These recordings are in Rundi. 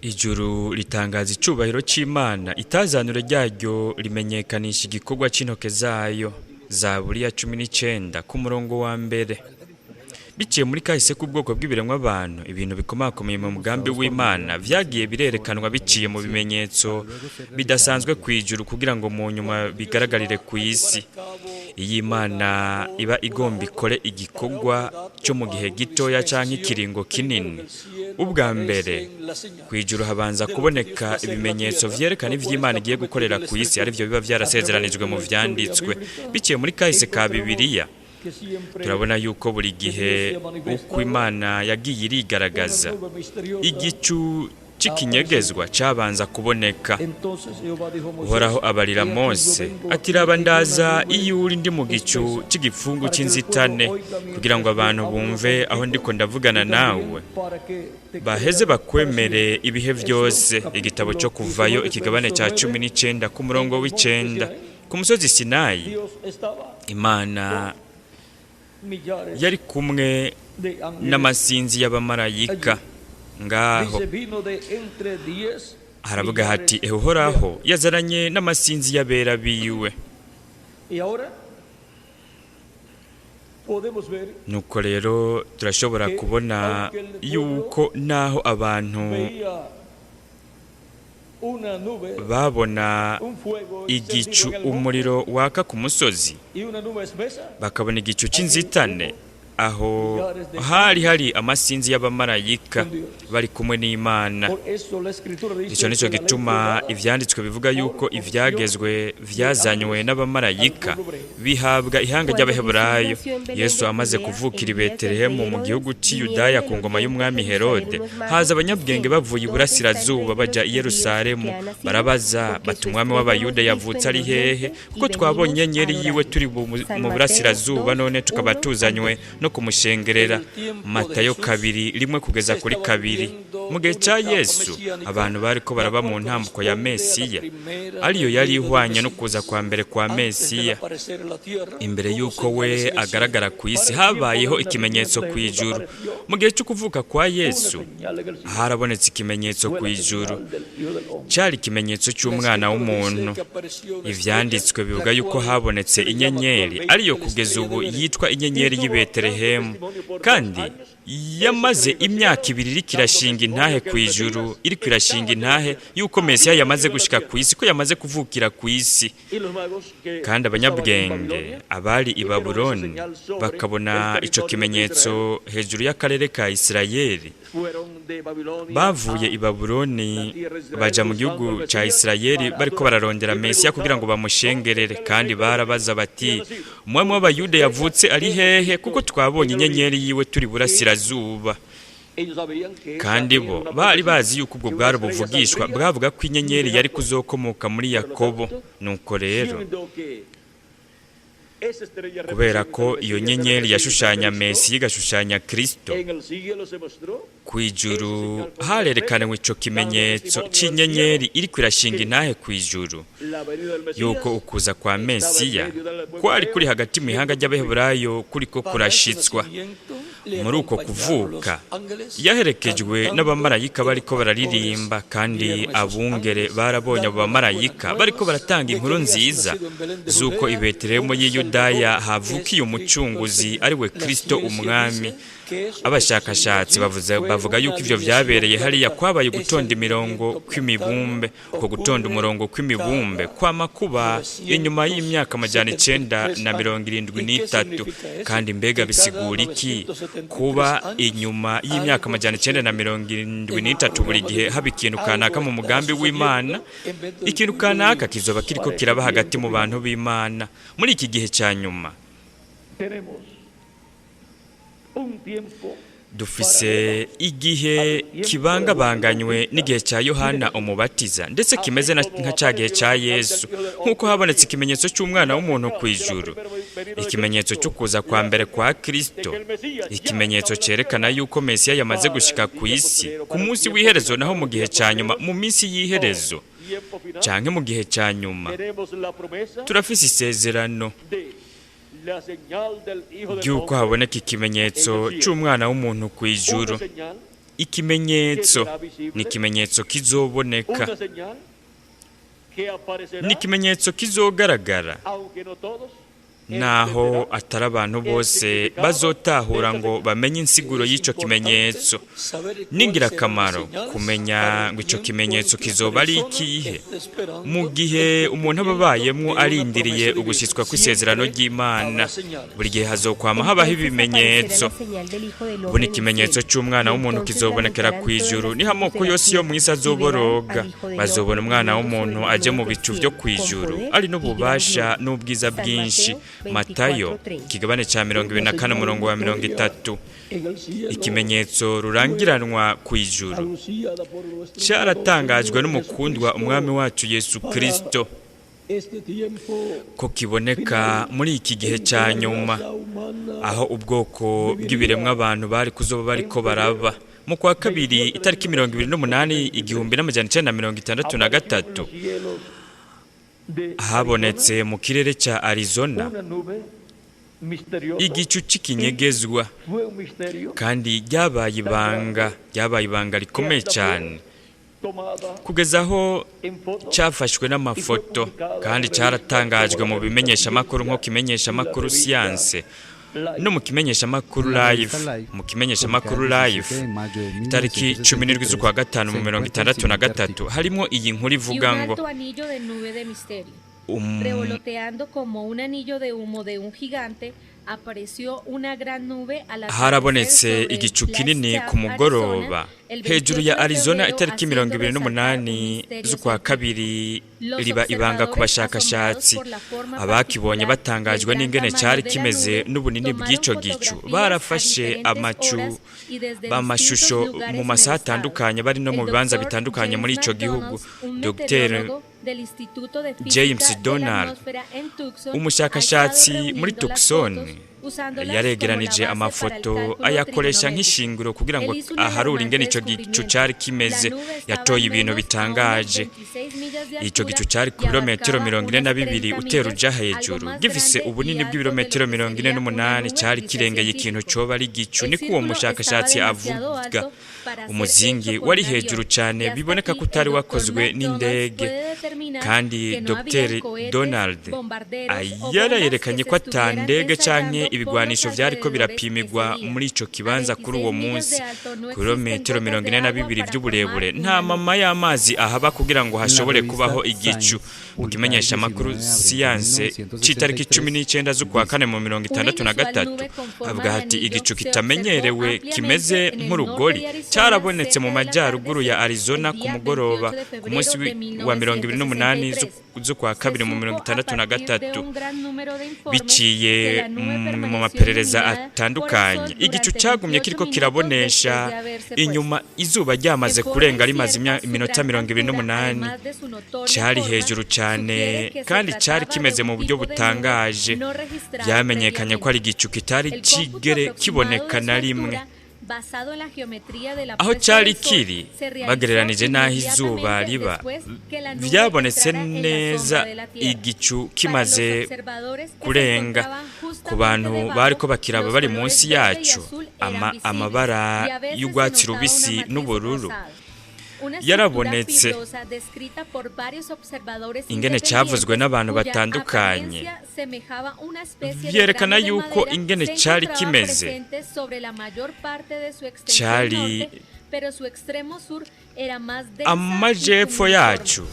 Ijuru ritangaza icubahiro c'Imana, itazanure ryaryo rimenyekanisha igikorwa c'intoke zayo. Zaburi ya 19 ku murongo wa mbere. Biciye muri kahise k'ubwoko bw'ibiremwa abantu, ibintu bikomakomeye mu mugambi w'Imana vyagiye birerekanwa biciye mu bimenyetso bidasanzwe ku ijuru, kugira ngo mu nyuma bigaragarire ku isi. Iyo Imana iba igomba ikore igikorwa cyo mu gihe gitoya canke ikiringo kinini, ubwa mbere ku ijuru habanza kuboneka ibimenyetso vyerekana ivy'Imana igiye gukorera ku isi, arivyo biba vyarasezeranijwe mu vyanditswe. Biciye muri kahise ka Bibiliya, turabona yuko buri gihe uko Imana yagiye irigaragaza, igicu c'ikinyegezwa cabanza kuboneka. Uhoraho abarira Mose ati: "Raba, ndaza iyo uri ndi mu gicu c'igipfungu c'inzitane, kugira ngo abantu bumve aho ndiko ndavugana nawe, baheze bakwemere ibihe vyose." Igitabo cyo Kuvayo, ikigabane ca 19, ku murongo w'9. Ku musozi Sinayi, Imana yari kumwe n'amasinzi y'abamarayika. Ngaho haravuga hati: "Uhoraho yazananye n'amasinzi y'abera biwe." Nuko rero turashobora kubona yuko naho abantu babona igicu, umuriro waka ku musozi, bakabona igicu cy'inzitane, aho hari hari amasinzi y'abamarayika bari kumwe n'Imana. Icyo nicyo gituma ivyanditswe bivuga yuko ivyagezwe vyazanywe n'abamarayika, bihabwa ihanga ry'Abaheburayo. Yesu amaze kuvukira i Betelehemu mu gihugu cy'i Yudaya, ku ngoma y'umwami Herode, haza abanyabwenge bavuye iburasirazuba, baja i Yerusalemu. Barabaza bati: "Umwami w'Abayuda yavutse ari hehe? Kuko twabonye inyenyeri yiwe turi mu burasirazuba, none tukaba tuzanywe no kumushengerera." Matayo 2:1 kugeza kuri 2. Mu gihe cya Yesu, abantu bariko baraba mu ntambuko ya Mesiya, ariyo yari ihwanye no kuza kwa mbere kwa Mesiya. Imbere y'uko we agaragara ku isi, habayeho ikimenyetso ku ijuru. Mu gihe cyo kuvuka kwa Yesu, harabonetse ikimenyetso ku ijuru. Cyari ikimenyetso cy'umwana w'umuntu. Ivyanditswe bivuga yuko habonetse inyenyeri, ariyo kugeza ubu yitwa inyenyeri y'i Betelehemu, kandi yamaze imyaka 2 iriko irashinga intahe ku ijuru, iriko irashinga intahe yuko Mesiya yamaze gushika ku isi, ko yamaze kuvukira ku isi. Kandi abanyabwenge abari i Babuloni bakabona ico kimenyetso hejuru y'akarere ka Isirayeli. Bavuye i Babuloni baja mu gihugu ca Isirayeli, bariko bararondera Mesiya kugira ngo bamushengerere. Kandi barabaza bati: "Umwami w'Abayuda yavutse ari hehe? Kuko twabonye inyenyeri yiwe turi burasirazuba." Kandi bo bari bazi yuko ubwo bwari buvugishwa bwavuga ko inyenyeri yari kuzokomoka muri Yakobo. Nuko rero, kubera ko iyo nyenyeri yashushanya Mesiya, igashushanya Kristo, ku ijuru harerekanywe ico kimenyetso c'inyenyeri iriko irashinga intahe ku ijuru yuko ukuza kwa Mesiya kwari kuri hagati mu ihanga ry'Abaheburayo kuriko kurashitswa. Muri uko kuvuka yaherekejwe n'abamarayika bariko bararirimba, kandi abungere barabonye abo bamarayika bariko baratanga inkuru nziza z'uko i Betelehemu y'i Yudaya havukiye umucunguzi, ari we Kristo umwami. Abashakashatsi bavuga yuko ivyo vyabereye hariya kwabaye gutonda imirongo kw'imibumbe. Uko gutonda umurongo kw'imibumbe kwama kuba inyuma y'imyaka 973. Kandi mbega bisigura iki kuba inyuma y'imyaka 973 buri gihe haba ikintu kanaka mu mugambi w'Imana? Ikintu kanaka kizoba kiriko kiraba hagati mu bantu b'Imana muri iki gihe ca nyuma. Tenemos un tiempo Dufise igihe kibangabanganywe n'igihe cya Yohana Umubatiza, ndetse kimeze nka cya gihe cya Yesu. Nk'uko habonetse ikimenyetso cy'umwana w'umuntu ku ijuru, ikimenyetso cyo kuza kwa mbere kwa Kristo, ikimenyetso cyerekana yuko Mesiya yamaze gushika ku isi, ku munsi w'iherezo naho, mu gihe cya nyuma, mu minsi y'iherezo tiempo final, canke mu gihe cya nyuma, tenemos la promesa turafise isezerano de la señal del Hijo del ry'uko Hombre, haboneka ikimenyetso cy'umwana w'umuntu ku ijuru. Una señal Ikimenyetso ni ikimenyetso kizoboneka, ni ikimenyetso kizogaragara, naho atari abantu bose bazotahura ngo bamenye insiguro y'icyo kimenyetso. Ni ingirakamaro kumenya ngo icyo kimenyetso kizoba ari ikihe mu gihe umuntu aba abayemwo arindiriye ugushyitswa kw'isezerano ry'Imana. Buri gihe hazokwama habaho ibimenyetso. Ubu ikimenyetso cy'Umwana w'umuntu kizobonekera ku ijuru, niho amoko yose yo mu isi azoboroga. Bazobona Umwana w'umuntu aje mu bicu byo ku ijuru, ari n'ububasha n'ubwiza bwinshi. Matayo ikigabane cya 24, umurongo wa 30. Ikimenyetso rurangiranwa ku ijuru cyaratangajwe n'umukundwa Umwami wacu Yesu Kirisito ko kiboneka muri iki gihe cya nyuma, aho ubwoko bw'ibiremwa abantu bari kuzoba bariko baraba. Mu kwa kabiri, itariki 28, 1963, habonetse mu kirere cya Arizona igicu c'ikinyegezwa, kandi ryabaye ibanga, ryabaye ibanga rikomeye cyane, kugeza aho cyafashwe n'amafoto kandi cyaratangajwe mu bimenyeshamakuru, nko kimenyeshamakuru Siyanse no mu kimenyeshamakuru Life. Mu kimenyeshamakuru Life, itariki 17 z'ukwa gatanu mu 63, harimo iyi nkuru ivuga ngo: Revoloteando como un anillo de humo de un gigante, apareció una gran nube al Harabonetse igicu kinini ku mugoroba hejuru ya Arizona itariki 28 z'ukwa kabiri, riba ibanga ku bashakashatsi. Abakibonye batangajwe n'ingene cyari kimeze n'ubunini bw'ico gicu. Barafashe amacu b'amashusho mu masaha atandukanye, bari no mu bibanza bitandukanye muri ico gihugu. Dr James Donald, umushakashatsi muri Tucson, yaregeranije amafoto ayakoresha nk'ishingiro kugira ngo aharure ingene ico gicu cari kimeze. Yatoye ibintu bitangaje. Ico gicu cari ku birometero 42 utera uja hejuru, gifise ubunini bw'ibirometero 48. Cari kirengeye ikintu coba ari igicu, niko uwo mushakashatsi avuga. Umuzingi wari hejuru cyane, biboneka ko utari wakozwe n'indege. Kandi Dr Donald yarayerekanye ko ata ndege canke ibigwanisho vyariko birapimirwa muri ico kibanza kuri uwo munsi. Ku birometero 42 vy'uburebure nta mama y'amazi ahaba kugira ngo hashobore kubaho igicu. Mu kimenyesha amakuru Siyanse c'itariki 19 z'ukwa kane mu 63, avuga hati: "Igicu kitamenyerewe kimeze nk'urugori cyarabonetse mu majyaruguru ya Arizona ku mugoroba ku munsi wa 28 z'ukwa kabiri mu 63. Biciye mu maperereza atandukanye, igicu cyagumye kiriko kirabonesha inyuma izuba ryamaze kurenga, rimaze iminota 28. Cyari hejuru cyane kandi cyari kimeze mu buryo butangaje. Byamenyekanye ko ari igicu kitari kigere kiboneka na rimwe. Aho cyari kiri, bagereranije n'aho izuba riba, byabonetse neza igicu kimaze kurenga. Ku bantu bari ko bakiraba bari munsi yacu, amabara y'urwatsi rubisi n'ubururu yarabonetse. Ingene cyavuzwe n'abantu batandukanye byerekana yuko ingene cyari kimeze cyari amajepfo yacu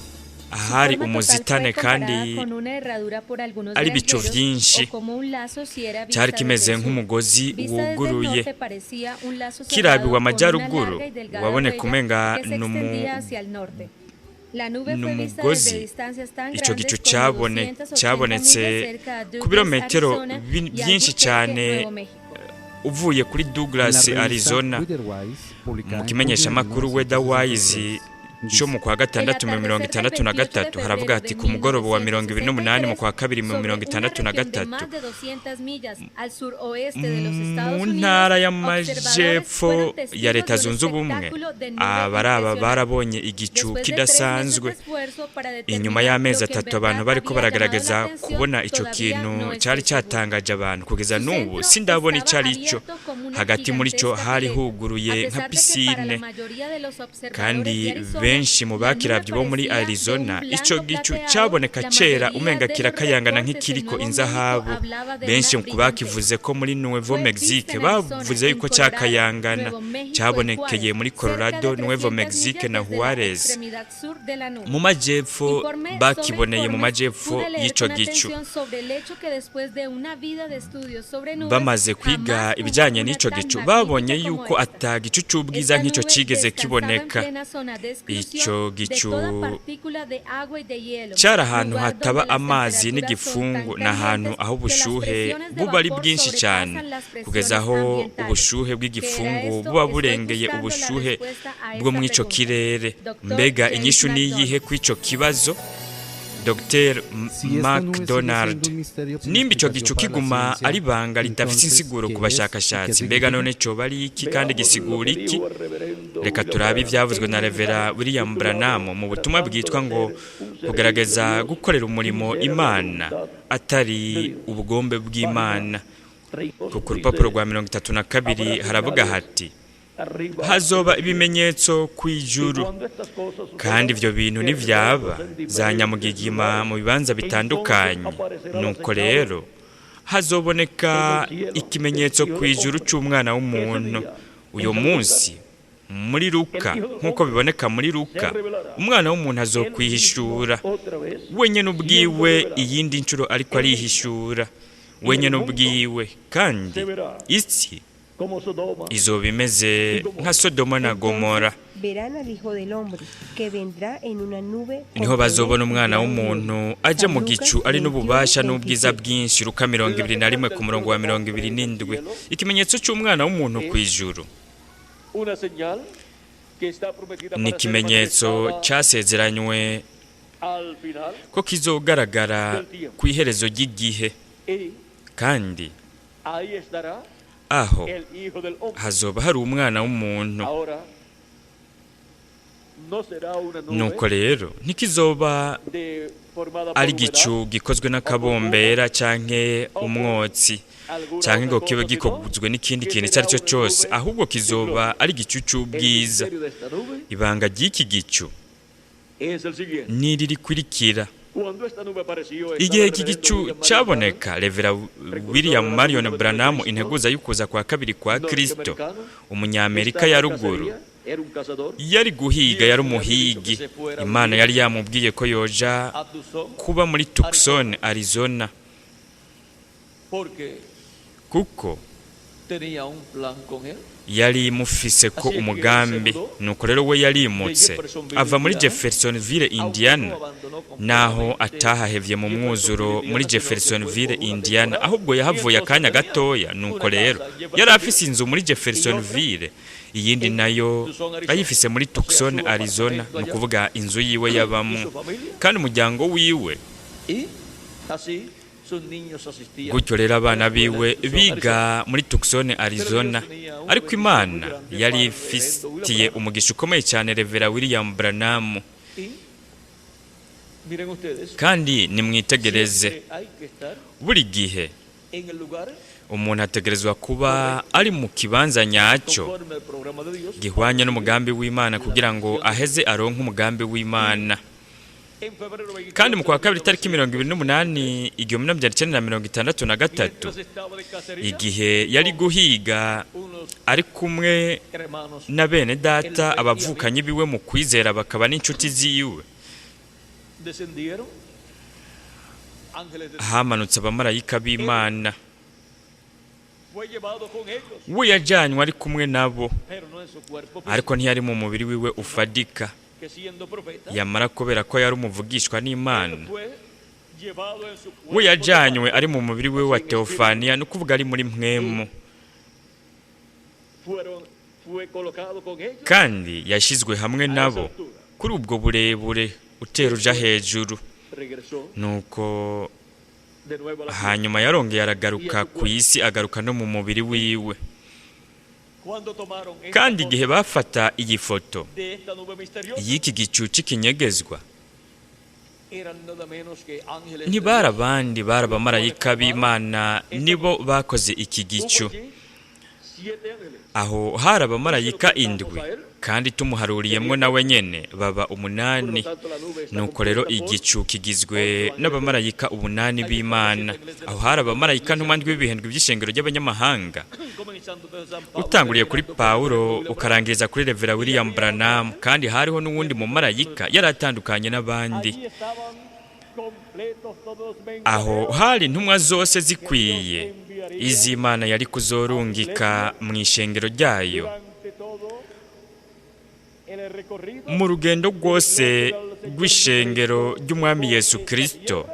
ahari umuzitane kandi ari ibicu byinshi. Cyari kimeze nk'umugozi wuguruye. Kirabiwe amajyaruguru, waboneka umenga ni umugozi. Icyo gicu cyabonetse ku birometero byinshi cyane uvuye kuri Douglas, Arizona. Mu kimenyeshamakuru Weatherwise Cyo mu kwa El gatandatu mu mirongo atardecer del itandatu na 28 de gatatu haravuga febrero hati de ku mugoroba wa 28 mu 1963, kwa kabiri mu sobre mirongo una itandatu na región de gatatu más de 200 millas al suroeste de los Estados mu Unidos, ntara observadores y'amajepfo fueron ya testigos Leta de un Zunze Ubumwe espectáculo de nube abaraba impresionante. barabonye igicu Después de 3 meses kidasanzwe de esfuerzo para Inyuma determinar y'amezi lo que en 3 abantu verdad bariko había llamado la baragerageza atención, kubona ico todavía kintu no cari estoy seguro. catangaje abantu. Kugeza Su n'ubu centro sindabona ico estaba ari cyo. abierto como una Hagati muri cyo gigantesca hari pileta. huguruye A nka pesar de que para la pisine, mayoría de los observadores kandi de Arizona, benshi mu la nube bakiravyi bo muri parecía de un Arizona ico blanco gicu plateado, caboneka la cera mayoría umenga de los kirakayangana reportes en nk'ikiriko Nuevo México inzahabu. hablaba de Benshi una ku bakivuze brillantez. ko muri Nuevo Fue vista Mexique en Arizona, bavuze en yuko Colorado, cakayangana. Nuevo México y Cabonekeye Juárez, muri cerca de Colorado, Nuevo 300 Mexique millas na desde la Juarez. extremidad sur de la nube. Mu majepfo Informe sobre bakiboneye mu informes, majepfo pude leer y'ico con gicu. atención sobre el hecho que después de una vida de estudios sobre nubes, Bamaze kwiga jamás hubo ibijanye una n'ico tan gicu babonye magnífica como yuko esta. ata gicu c'ubwiza Esta nk'ico nube cigeze descansaba en kiboneka. plena zona de exclusión Ico de gicu toda partícula de agua y de hielo, cari ahantu lugar hataba donde las amazi temperaturas son n'igifungu, tan n'ahantu calientes aho que las ubushuhe presiones de buba ari vapor bwinshi cane, sobrepasan las kugeza presiones aho ambientales. ubushuhe ¿Qué era bw'igifungu esto? buba Estoy burengeye buscando la ubushuhe respuesta a bwo esta mw'ico pregunta. kirere. Dr. Mbega James inyishu niyihe McDonald. kw'ico kibazo? Dr Si esta nube sigue siendo McDonald. un misterio sin Nimba ico explicación gicu para la kiguma ciencia, ari ibanga ridafise entonces, insiguro ¿qué ku es y qué bashakashatsi, mbega significa? none coba ari iki kandi Veamos lo que gisigura iki? dijo el reverendo Reka William turabe Branham ivyavuzwe en na un Revera mensaje William Branham titulado mu butumwa Tratando bwitwa de ngo hacer un servicio a kugerageza Dios gukorera sin umurimo ser la Imana voluntad atari de Dios. ubugombe Página bw'Imana. 32 Ku rupapuro dice, rwa 32 habrá haravuga señales hati arriba en hazoba el cielo. ibimenyetso Y kw'ijuru, cuando estas cosas kandi sucedan, ivyo bintu que nivyaba revueltos en za diferentes nyamugigima lugares, mu bibanza entonces bitandukanye. aparecerá la Nuko señal rero hazoboneka en el cielo del ikimenyetso Hijo del kw'ijuru Hombre. c'umwana Ese w'umuntu. día, Uyo en San Lucas, munsi muri el Luka, Hijo del nk'uko Hombre biboneka muri se Luka, revelará umwana w'umuntu él mismo azokwihishura otra vez, wenyene siendo ubwiwe revelado iyindi ncuro ariko él mismo. arihishura Y el wenyene mundo ubwiwe, kandi se verá isi como Sodoma izoba imeze y nka Gomorra. Sodoma na Entonces Gomora. verán al Hijo del Hombre, que vendrá en una nube Niho con poder bazobona y umwana gran w'umuntu gloria. aje San mu Lucas gicu ari 21, n'ububasha n'ubwiza 27. bwinshi. Luka mirongo La ibiri na señal rimwe ku del murongo Hijo wa del mirongo Hombre ibiri en el n'indwi. cielo Ikimenyetso c'umwana w'umuntu es kw'ijuru una señal que está prometida ni para ser ikimenyetso manifestada casezeranywe al final ko kizogaragara del tiempo. kw'iherezo ry'igihe, Y kandi ahí estará aho el Hijo del Hombre. hazoba hari umwana w'umuntu. Ahora no será una Nuko nube rero ntikizoba de, formada por ari humedad igicu gikozwe o por humo n'akabombera canke o por umwotsi alguna canke otra ngo kibe cosa, sino gikozwe n'ikindi que kintu icyo será ari cyo una cyose, nube ahubwo de kizoba gloria. ari igicu El c'ubwiza. misterio de esta nube Ibanga ry'iki gicu es el siguiente. niri rikurikira. Cuando esta nube apareció, estaba Igihe el iki reverendo gicu William Marion Branham, caboneka, Revera precursor William de la Marion segunda venida de Branham, Cristo, integuza y'ukuza kwa kabiri kwa Kristo, norteamericano, umunyamerika estaba ya en ruguru, cacería, era un cazador. yari guhiga, yari Dios le había dicho que umuhigi. se fuera a Imana vivir yari yamubwiye ko yoja a Tucson, kuba muri Arizona, Tucson, Arizona, porque kuko tenía un plan con él. yari imufise ko Así es que él se umugambi. mudó Nuko rero we de yarimutse Jeffersonville, ava muri Indiana, Jeffersonville, aunque no Indiana, abandonó naho completamente atahahevye mu mwuzuro Jeffersonville, muri Indiana, sino que fue por Jeffersonville, una Indiana, temporada. ahubwo Y yahavuye entonces akanya tenía gatoya. Nuko una rero casa en yari afise Jeffersonville inzu muri y otra Jeffersonville, iyindi en nayo Tucson, Arizona, ayifise muri o sea, Tucson, su Arizona, apartamento ni allá ukuvuga inzu yiwe y yabamwo su familia. kandi umuryango wiwe. Y así sus niños asistían Gutyo rero a la abana escuela en biwe Tucson, Arizona. biga muri Tucson, Pero Dios Arizona. tenía una Ariko bendición muy Imana grande yari para el reverendo William ifitiye Branham. umugisha ukomeye cyane Revera William Branham. Y miren ustedes, Kandi nimwitegereze, siempre hay que estar buri gihe en el lugar umuntu ategerezwa kuba correcto, ari mu kibanza nyacyo conforme al programa de Dios, para gihwanye recibir n'umugambi w'Imana la kugira ngo bendición de Dios. aheze aronke umugambi Y w'Imana. en febrero Kandi mu 28 kwa de kabiri itariki 28 1963, 1963, mientras estaba de cacería igihe yari con guhiga unos ari kumwe hermanos na bene en la data fe y amigos, abavukanyi biwe mu kwizera bakaba n'inshuti ziwe, descendieron ángeles de Dios. hamanutse abamarayika Él b'Imana. fue llevado con ellos, We yajanywe ari kumwe nabo, pero no en su cuerpo ariko físico, ntiyari mu mubiri wiwe sino ufadika. que siendo profeta, Yamara kubera ko yari umuvugishwa él n'Imana, fue llevado en su we cuerpo de yajanywe carne, ari mu mubiri wiwe o wa sea, en espíritu, teofaniya, ni ukuvuga ari muri mpwemu, y fue colocado con ellos kandi yashyizwe hamwe a esa nabo altura. Kuri ubwo burebure utera uja hejuru. Regresó Nuko de nuevo a la tierra. hanyuma yarongeye aragaruka ku isi, agaruka no mu mubiri wiwe. Cuando tomaron esta Kandi foto igihe bafata iyi foto de esta nube misteriosa, y'iki gicu c'ikinyegezwa, eran nada menos que ángeles de ntibari Dios. abandi, bari abamarayika b'Imana, nibo bakoze iki Hubo gicu. allí siete ángeles. Aho hari abamarayika indwi, kandi tumuharuriyemwo nawe nyene baba Por lo 8. tanto, la nube está Nuko rero compuesta por igicu kigizwe n'abamarayika 8 b'Imana. Aho hari abamarayika ntumwa ndwi b'ibihindwi by'ishengero ry'abanyamahanga, comenzando desde San Pablo, utanguriye kuri terminando con Pawulo William ukarangiriza kuri Revera William Branham. Kandi hariho n'uwundi mumarayika yari atandukanye n'abandi. Allí estaban completos todos los Aho mensajeros hari intumwa zose zikwiye iz'Imana yari kuzorungika mu ishengero ryayo durante todo el recorrido mu rugendo rwose rw'ishengero ry'Umwami Yesu Kristo,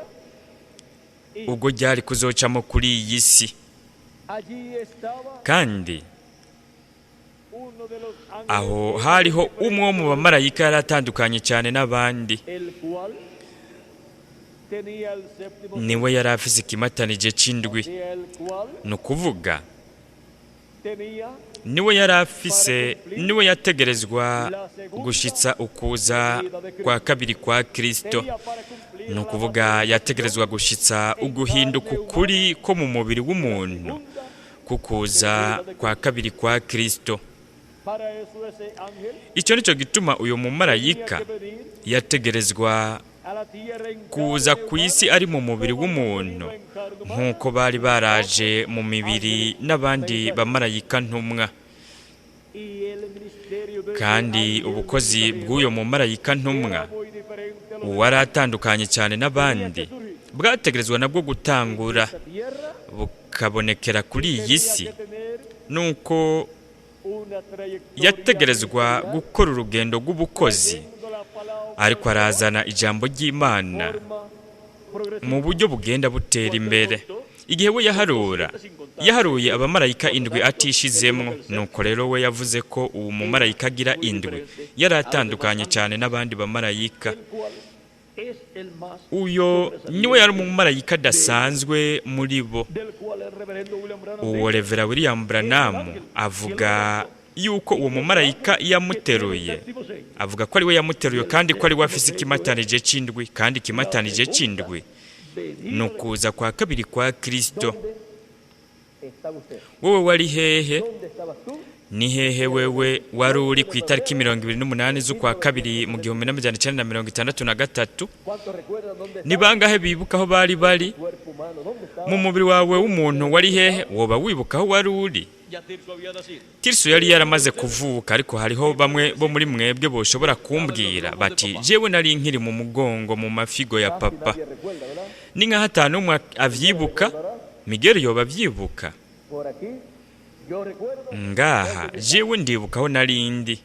ubwo ryari kuzocamo kuri iyi si. Allí estaba Kandi uno de los ángeles aho hariho umwe wo mu bamarayika yari atandukanye cyane n'abandi, el cual tenía el séptimo, niwe yari afise ikimatanije c'indwi, el cual ni ukuvuga tenía niwe yari afise, niwe yategerezwa gushitsa ukuza kwa kabiri kwa Kristo, tenía para cumplir ni la ukuvuga yategerezwa gushitsa uguhinduka ukuri ko mu mubiri w'umuntu kukuza kwa kabiri kwa Kristo. Para eso ese ángel Icyo nicyo gituma uyu mumarayika tenía que venir yategerezwa a la tierra en kuza carne ku isi humana, ari mu mubiri w'umuntu, nk'uko bari baraje mu mibiri n'abandi bamarayika ntumwa. Y el ministerio de ese Kandi ángel ubukozi mensajero bw'uyo mumarayika ntumwa, era muy diferente a lo de uwari atandukanye cyane n'abandi, bwategerezwa nabwo gutangura esta tierra, bukabonekera kuri iyi tenía si, que tener nuko una trayectoria yategerezwa ministerial, gukora urugendo rw'ubukozi, trayendo la palabra ariko arazana ijambo ry'Imana forma progresiva. mu buryo bugenda butera imbere. Igihe we yaharura, yaharuye abamarayika indwi atishizemwo. Nuko rero we yavuze ko uwo mumarayika agira indwi yari atandukanye cyane n'abandi bamarayika. El cual es el más Uyo niwe yari umumarayika adasanzwe muri bo. del cual el reverendo William Branham Uwo Revera William Branham avuga yuko uwo mumarayika yamuteruye, avuga ko ari we yamuteruye kandi ko ari we afise ikimatanije c'indwi, kandi ikimatanije c'indwi ni ukuza kwa kabiri kwa Kristo. Estaba usted. Wowe wari hehe? ¿Dónde estabas tú? Ni hehe wewe wari uri ku itariki 28 z'ukwa kabiri mu 1963? ¿Cuántos recuerdan dónde Ni estaba bangahe bibuka aho bari bari? el cuerpo humano? ¿Dónde estaba? Mu mubiri wawe w'umuntu wari hehe? Woba wibuka aho wari uri? Ya Tirso había nacido. Tirso yari yaramaze kuvuka, ariko hariho bamwe bo muri mwebwe boshobora kumbwira bati: "Jewe nari nkiri mu mugongo, mu mafigo ya papa." Nadie recuerda, ¿verdad? Ni nkaho atanu umwe avyibuka. Miguel yoba avyibuka? Por aquí yo recuerdo Ngaha jewe ndibuka aho nari ndi, y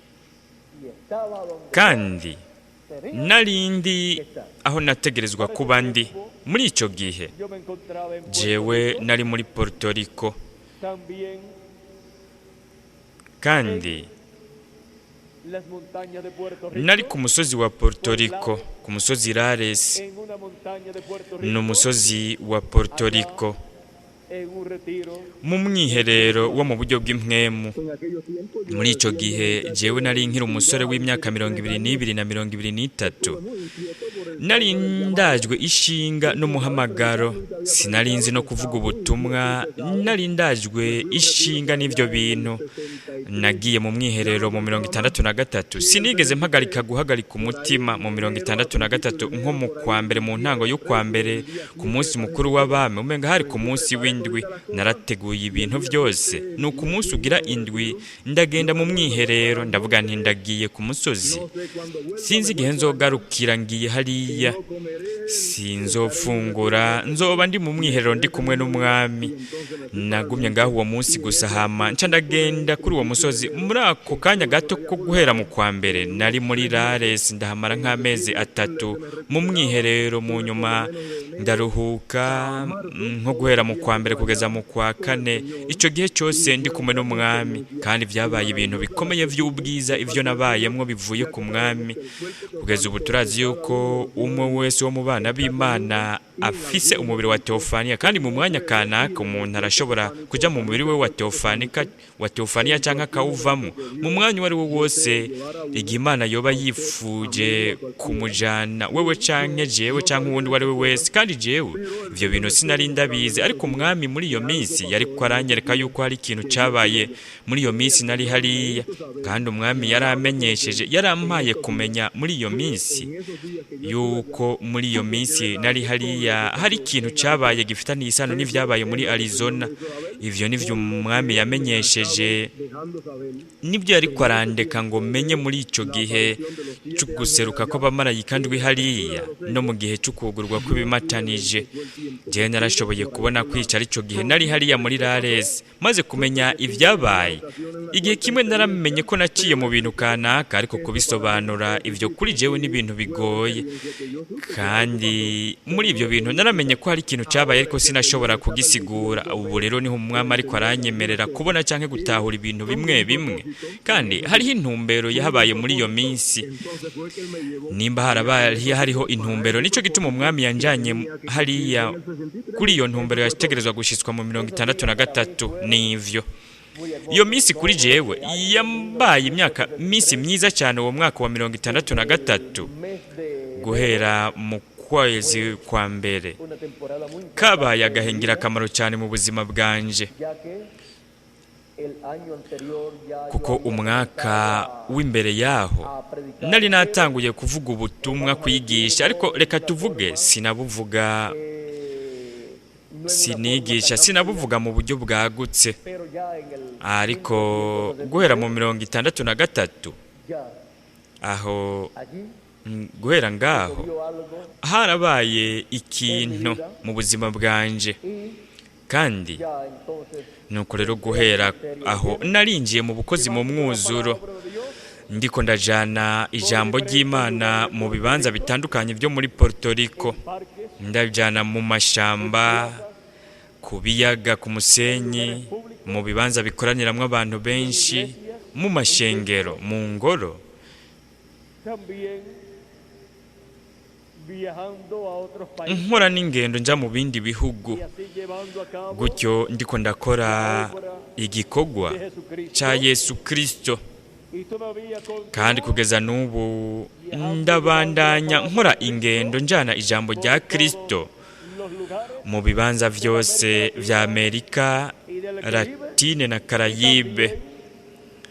estaba donde kandi tenía. nari ndi aho nategerezwa kuba ndi muri ico gihe. Yo me encontraba en Puerto Jewe Rico, nari muri Puerto Rico, también kandi las montañas de Puerto Rico, nari ku musozi wa Puerto Rico, ku musozi Lares. en una montaña de Puerto Rico, Ni umusozi wa Puerto Rico, en un retiro mu mwiherero wo mu buryo bw'impwemu. Muri ico gihe jewe nari nkiri umusore w'imyaka 22 na 23. Nari ndajwe ishinga n'umuhamagaro, sinari nzi no kuvuga ubutumwa, nari ndajwe ishinga n'ivyo bintu. Nagiye mu mwiherero mu 63, sinigeze mpagarika guhagarika umutima. Mu 63, nko mu kwa mbere, mu ntango y'ukwa mbere, ku munsi mukuru w'abami, umenga hari ku munsi w'indwi, narateguye ibintu byose. Ni uku munsi ugira indwi ndagenda mu mwiherero, ndavuga nti: "Ndagiye ku musozi, sinzi igihe nzogarukira, ngiye hariya." hariya, sinzofungura, nzoba ndi mu mwiherero ndi kumwe n'umwami. Nagumye ngaho uwo munsi gusa, hama nca ndagenda kuri uwo musozi. Muri ako kanya gato ko guhera mu kwa mbere nari muri Lares, ndahamara nk'amezi 3 mu mwiherero. Mu nyuma ndaruhuka, nko guhera mu kwa mbere kugeza mu kwa kane, icyo gihe cyose ndi kumwe n'umwami. Kandi byabaye ibintu bikomeye by'ubwiza ibyo nabayemwo bivuye ku mwami. Kugeza ubu turazi yuko umwe wese wo mu bana b'Imana afise umubiri wa teofaniya, kandi mu mwanya kanaka umuntu arashobora kujya mu mubiri we wa teofanika, wa teofaniya, cyangwa akawuvamo mu mwanya uwo ari wo wose, igihe Imana yoba yifuje kumujana wewe canke jewe canke uwundi uwo ari we wese. Kandi jewe ivyo bintu sinari ndabizi, ariko umwami muri iyo minsi yariko aranyereka yuko hari ikintu cabaye muri iyo minsi nari hariya. Kandi umwami yaramenyesheje, yarampaye kumenya muri iyo minsi yuko muri iyo minsi nari hariya hari ikintu cabaye gifitaniye isano n'ivyabaye muri Arizona. Ivyo nivyo umwami yamenyesheje, nibyo yariko arandeka ngo menye muri ico gihe c'uguseruka kw'abamarayika ndwi hariya, no mu gihe c'ukugurwa kw'ibimatanije. Jewe narashoboye kubona kwicara ico gihe nari hariya muri Lares, maze kumenya ivyabaye. Igihe kimwe naramenye ko naciye mu bintu kanaka, ariko kubisobanura ivyo kuri jewe n'ibintu bigoye. Kandi muri ibyo bintu naramenye ko hari ikintu cabaye, ariko sinashobora kugisigura. Ubu rero niho umwami ariko aranyemerera kubona canke gutahura ibintu bimwe bimwe, kandi hariho intumbero yahabaye muri iyo minsi. Nimba harabaye hariho intumbero, nico gituma umwami yanjanye hariya kuri iyo ntumbero yategerezwa gushitswa mu 63. Nivyo, iyo minsi kuri jewe yambaye imyaka minsi myiza cyane. Uwo mwaka wa 63, guhera mu kwezi kwa mbere, kabaye agahengira akamaro cyane mu buzima bwanje, kuko umwaka w'imbere yaho nari natanguye kuvuga ubutumwa, kwigisha, ariko reka tuvuge sinabuvuga, sinigisha, sinabuvuga mu buryo bwagutse. Ariko guhera mu 63 aho, guhera ngaho harabaye ikintu mu buzima bwanje. Kandi nuko rero guhera aho narinjiye mu bukozi mu mwuzuro, ndiko ndajana ijambo ry'Imana mu bibanza bitandukanye byo muri Puerto Rico, ndajana mu mashamba, ku biyaga, ku musenyi, mu bibanza bikoraniramwo abantu benshi, mu mashengero, mu ngoro, También viajando a otros países nkora n'ingendo nja mu bindi bihugu. y así llevando a cabo Gutyo ndiko ndakora igikorwa de Jesucristo ca Yesu Kristo. y todavía Kandi kugeza n'ubu ndabandanya nkora ingendo njana ijambo rya Kristo los lugares mu bibanza vyose vya Amerika Latine na Karayibe,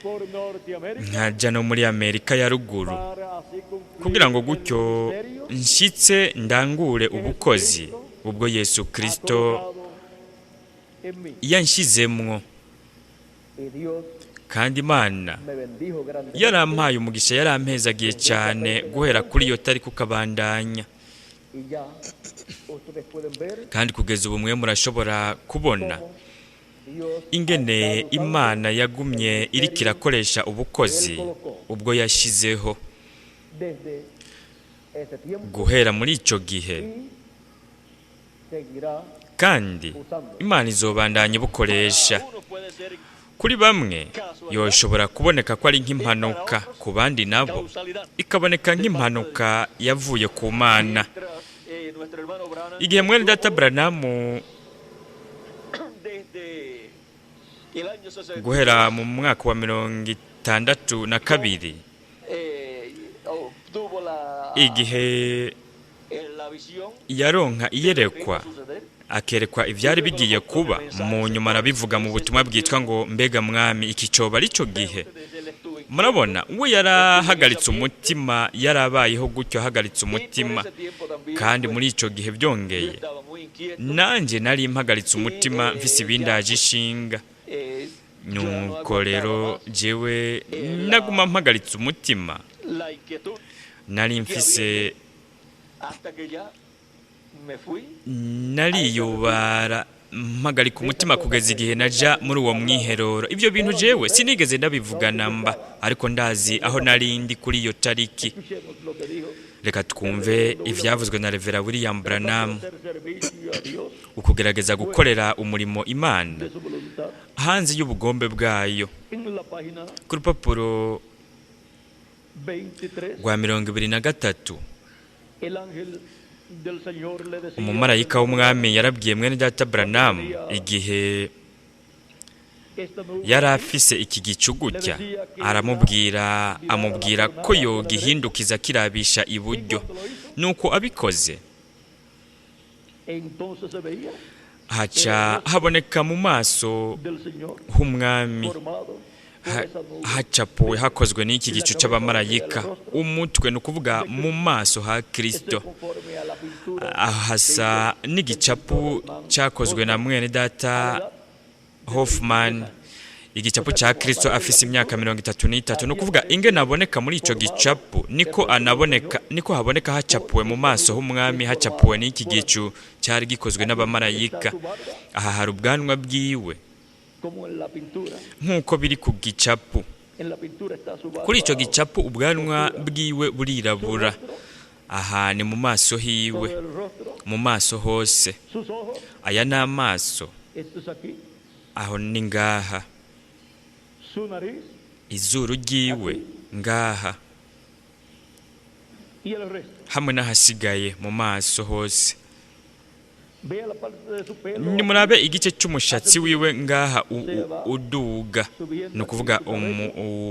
por Norteamérica nkaja no muri Amerika ya ruguru, para así cumplir kugira ngo el gutyo ministerio nshitse ndangure ubukozi ubwo Yesu Kristo colocado en mí. yanshizemwo. Y Dios Kandi Imana me bendijo grandemente. yarampaye umugisha, yarampezagiye cyane guhera kuri iyo tariki ukabandanya. Y ya ustedes pueden ver Kandi kugeza ubu mwe murashobora kubona Dios ingene Imana yagumye iriko irakoresha ubukozi ubwo yashizeho desde ese tiempo guhera muri ico gihe, y seguirá kandi Imana izobandanya ibukoresha. Uno puede ser Kuri bamwe yoshobora kuboneka ko ari nk'impanuka, ku bandi nabo causalidad. ikaboneka nk'impanuka yavuye ku Mana. Mientras nuestro hermano Branham Igihe mwene data Branamu desde el año 62 guhera mu mwaka wa 62, obtuvo la, igihe la visión yaronka iyerekwa, que iba a suceder, akerekwa ivyari bigiye kuba, mu nyuma arabivuga mu butumwa bwitwa ngo "Mbega mwami, iki coba ari cyo gihe?" desde él estuvo inquieto. Murabona, we yarahagaritse umutima, yarabayeho gutyo ahagaritse Y por umutima. ese tiempo también, Kandi pues, muri ico gihe yo byongeye estaba muy inquieto. nanje nari mpagaritse umutima, mfise ibindaje ishinga. Yo no Nuko rero aguantaba más jewe naguma mpagaritse umutima, la inquietud nari mfise Hasta que ya me fui Nariyubara, mpagarika umutima kugeza igihe naja muri uwo mwiherero. Ibyo bintu jewe sinigeze ndabivugana mba, ariko ndazi aho narindi kuri iyo tariki. Escuchemos lo que dijo Reka twumve ivyavuzwe na Revera William Branham. Hacer servicio a Dios Ukugerageza gukorera umurimo Imana de su voluntad hanze y'ubugombe bwayo. En la página Ku rupapuro 23 rwa 23, el ángel del Señor le decía umumarayika w'umwami yarabwiye mwene data Branham igihe esta nube yari afise iki gicu gutya, aramubwira, amubwira ko yogihindukiza kirabisha iburyo. Nuko abikoze, entonces se veía haca haboneka mu maso del Señor h'umwami formado por esa nube hacapuwe, hakozwe n'iki gicu c'abamarayika, umutwe, ni ukuvuga mu maso ha Esto Kristo. es conforme a la pintura Hasa n'igicapu cyakozwe na mwene data Hoffman, igicapu cya Kristo afise imyaka 33. Ni ukuvuga ingene aboneka muri ico gicapu niko anaboneka, niko haboneka hacapuwe mu maso h'umwami, hacapuwe n'iki gicu cyari gikozwe n'abamarayika. Aha hari ubwanwa bwiwe como en la pintura. nk'uko biri ku gicapu. En la pintura está su barba Kuri ico gicapu ubwanwa bwiwe burirabura. Aha ni mu maso hiwe, todo el rostro, mu maso hose. sus ojos, Aya ni amaso. esto es aquí, Aho ni ngaha. su nariz Izuru ryiwe ngaha, y el resto. hamwe n'ahasigaye mu maso hose. Vea la parte de su pelo Nimurabe igice cy'umushatsi wiwe ngaha uduga, ni ukuvuga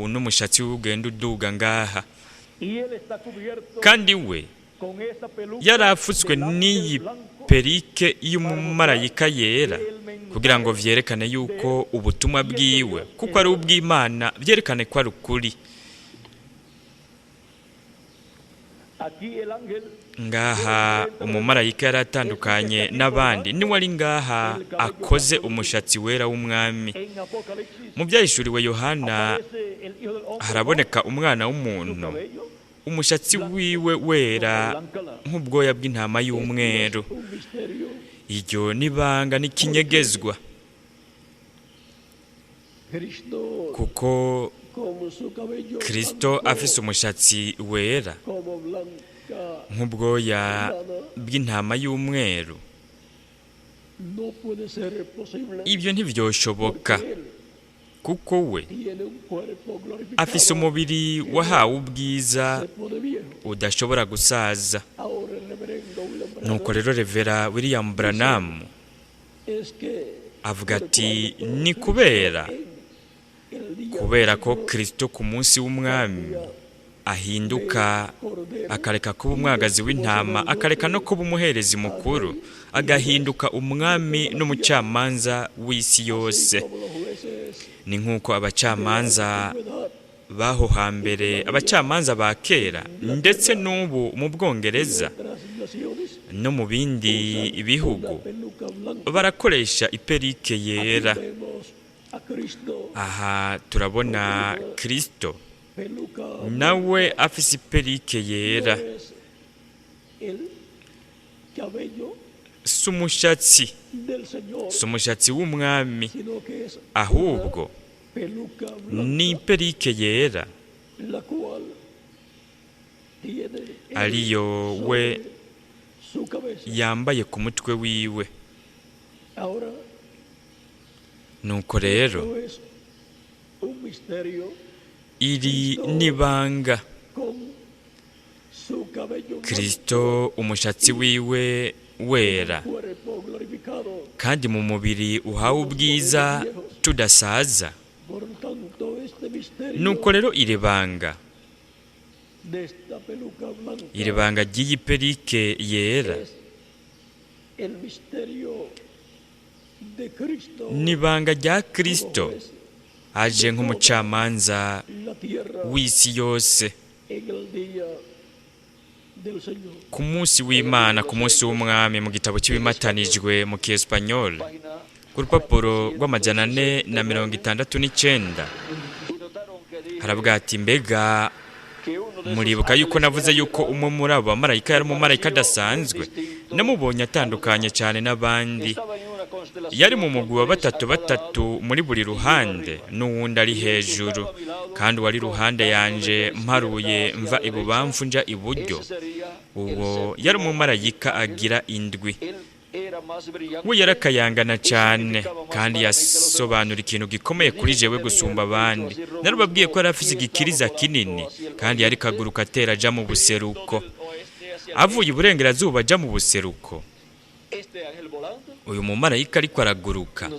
n'umushatsi wiwe ugenda uduga ngaha. Y él está cubierto Kandi we con esa peluca yari afutswe del ángel n'iyi blanco perike y'umumarayika yera, kugira ngo vyerekane yuko ubutumwa bwiwe kuko ari ubw'Imana, vyerekane ko ari ukuri. Aquí el ángel Ngaha umumarayika yari atandukanye n'abandi, niwe ari ngaha akoze umushatsi wera w'umwami. En Apocalipsis Mu byahishuriwe Yohana aparece el Hijo del Hombre haraboneka umwana con su w'umuntu, cabello umushatsi wiwe wera nk'ubwoya bw'intama y'umweru. un misterio. Iryo nibanga n'ikinyegezwa, Cristo kuko con su cabello Kristo blanco afise umushatsi wera como blanca nk'ubwoya bw'intama y'umweru, no puede ser posible, ibyo ntivyoshoboka, porque él kuko we tiene un cuerpo glorificado afise umubiri wahawe ubwiza se pone viejo. udashobora gusaza. Ahora el reverendo William Branham Nuko rero Revera William Branham es que avuga ati ni kubera el día kubera ko Kristo ku munsi w'umwami ahinduka, akareka kuba umwagazi w'intama, akareka no kuba umuherezi mukuru, agahinduka umwami n'umucamanza w'isi yose. como los jueces Ni nk'uko abacamanza b'aho hambere, abacamanza ba kera ndetse n'ubu mu Bwongereza otras naciones no mu bindi bihugu, peluca blanca. barakoresha iperike yera. Vemos a Cristo Aha turabona Kristo peluca nawe afise iperike yera. es el cabello Si umushatsi, del Señor, si umushatsi w'umwami, sino que es ahubwo peluca blanca, ni iperike yera, la cual tiene él ariyo we sobre su cabeza. yambaye ku mutwe wiwe. Ahora Nuko rero no es un misterio iri nibanga con su cabello blanco, Kristo umushatsi wiwe wera cuerpo glorificado. kandi mu mubiri uhawe ubwiza tudasaza. Por tanto, este misterio Nuko rero iri banga, de esta peluca blanca iri banga ry'iyi perike yera es el misterio de Cristo ni ibanga rya como Kristo juez aje nk'umucamanza la tierra w'isi yose en el día del Señor. ku munsi w'Imana, ku munsi w'umwami. Mu gitabo cy'ibimatanijwe mu kiespanyol, ku rupapuro rw'469, haravuga ati mbega Muribuka yuko navuze yuko umwe muri abo bamarayika yari umumarayika adasanzwe. Namubonye atandukanye cyane n'abandi. Yari mu mugwi wa batatu batatu muri buri ruhande, n'uwundi ari hejuru, kandi uwari ruhande yanje mparuye mva ibubamfu nja iburyo, uwo yari umumarayika agira indwi. We yarakayangana cyane, kandi yasobanura ikintu gikomeye kuri jewe gusumba abandi. Narababwiye ko yari afise igikiriza kinini, kandi yari kaguruka atera aja mu buseruko, avuye iburengerazuba aja mu buseruko. Uyu mumarayika ariko araguruka.